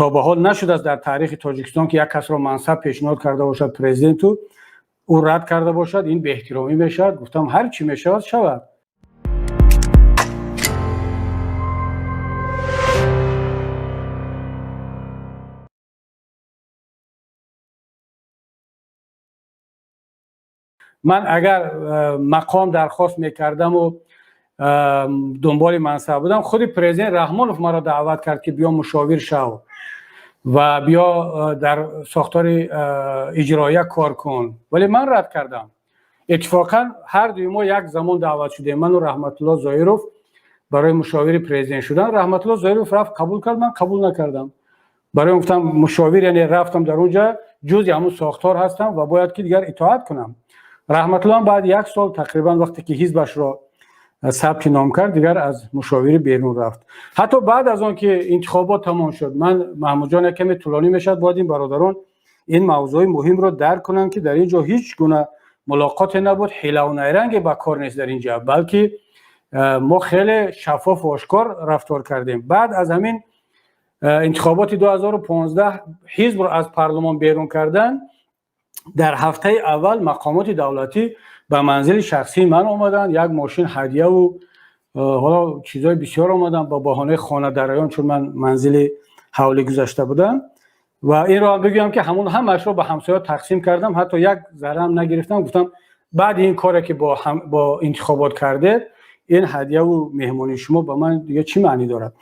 То ба ҳол нашудааст дар таърихи Тоҷикистон, ки як касро мансаб пешниҳод карда бошад президенту, ӯ рад карда бошад. Ин беэҳтиромӣ мешавад. Гуфтам, ҳар чӣ мешавад, шавад. Ман агар мақом дархост мекардаму дунболи мансаб будам, худи президент Раҳмонов маро даъват кард, ки биё мушовир шав ва биё дар сохтори иҷроия кор кун, вале ман рад кардам. Иттифоқан ҳар дуи мо як замон даъват шудем, ману Раҳматулло Зоиров, барои мушовири президент шудан. Раҳматулло Зоиров рафт, қабул кард, ман қабул накардам. Барои гуфтам мушовир, яъне рафтам дар он ҷа, ҷузъи ҳамун сохтор ҳастам ва бояд ки дигар итоат кунам. Раҳматулло баъд як сол тақрибан, вақте ки ҳизбашро сабти ном кард, дигар аз мушовирӣ берун рафт. Ҳатто баъд аз он ки интихобот тамом шуд, ман, Маҳмудҷон, як каме тӯлонӣ мешавад, бояд ин бародарон ин мавзӯи муҳимро дарк кунанд, ки дар ин ҷо ҳеҷ гуна мулоқоте набуд, ҳилаву найранге ба кор нест дар ин ҷо, балки мо хеле шаффофу ошкор рафтор кардем. Баъд аз ҳамин интихоботи 2015 ҳизбро аз парлумон берун кардан, дар ҳафтаи аввал мақомоти давлатӣ ба манзили шахсии ман омаданд, як мошин ҳадияву ҳоло чизҳои бисёр омаданд ба баҳонаи хонадарайён, чун ман манзили ҳавлӣ гузашта будам. Ва инро ҳам бигӯям, ки ҳамон ҳамаашро ба ҳамсоя тақсим кардам, ҳатто як зарраам нагирифтам. Гуфтам, баъди ин коре ки бо интихобот кардед, ин ҳадияву меҳмонии шумо ба ман дига чӣ маънӣ дорад?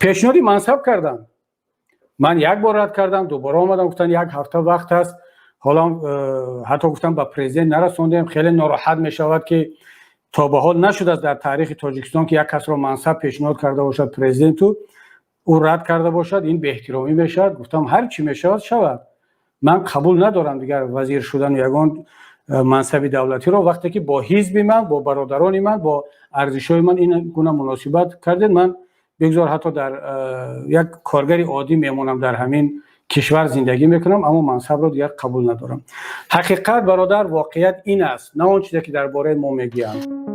Пешниҳоди мансаб кардам, ман як бор рад кардам. Дубора омадам, гуфтанд, як ҳафта вақт аст. Ҳоло ҳатто гуфтам, ба президент нарасондем, хеле нороҳат мешавад, ки то ба ҳол нашудааст дар таърихи Тоҷикистон, ки як касро мансаб пешниҳод карда бошад президенту, ӯ рад карда бошад. Ин беэҳтиромӣ мешавад. Гуфтам, ҳар чӣ мешавад, шавад. Ман қабул надорам дигар вазир шудану ягон мансаби давлатиро, вақте ки бо ҳизби ман, бо бародарони ман, бо арзишҳои ман ин гуна муносибат кардед. Ман бигзор ҳатто дар як коргари оддӣ мемонам, дар ҳамин кишвар зиндагӣ мекунам, аммо мансабро дигар қабул надорам. Ҳақиқат, бародар, воқеият ин аст, на он чизе ки дар бораи мо мегӯянд.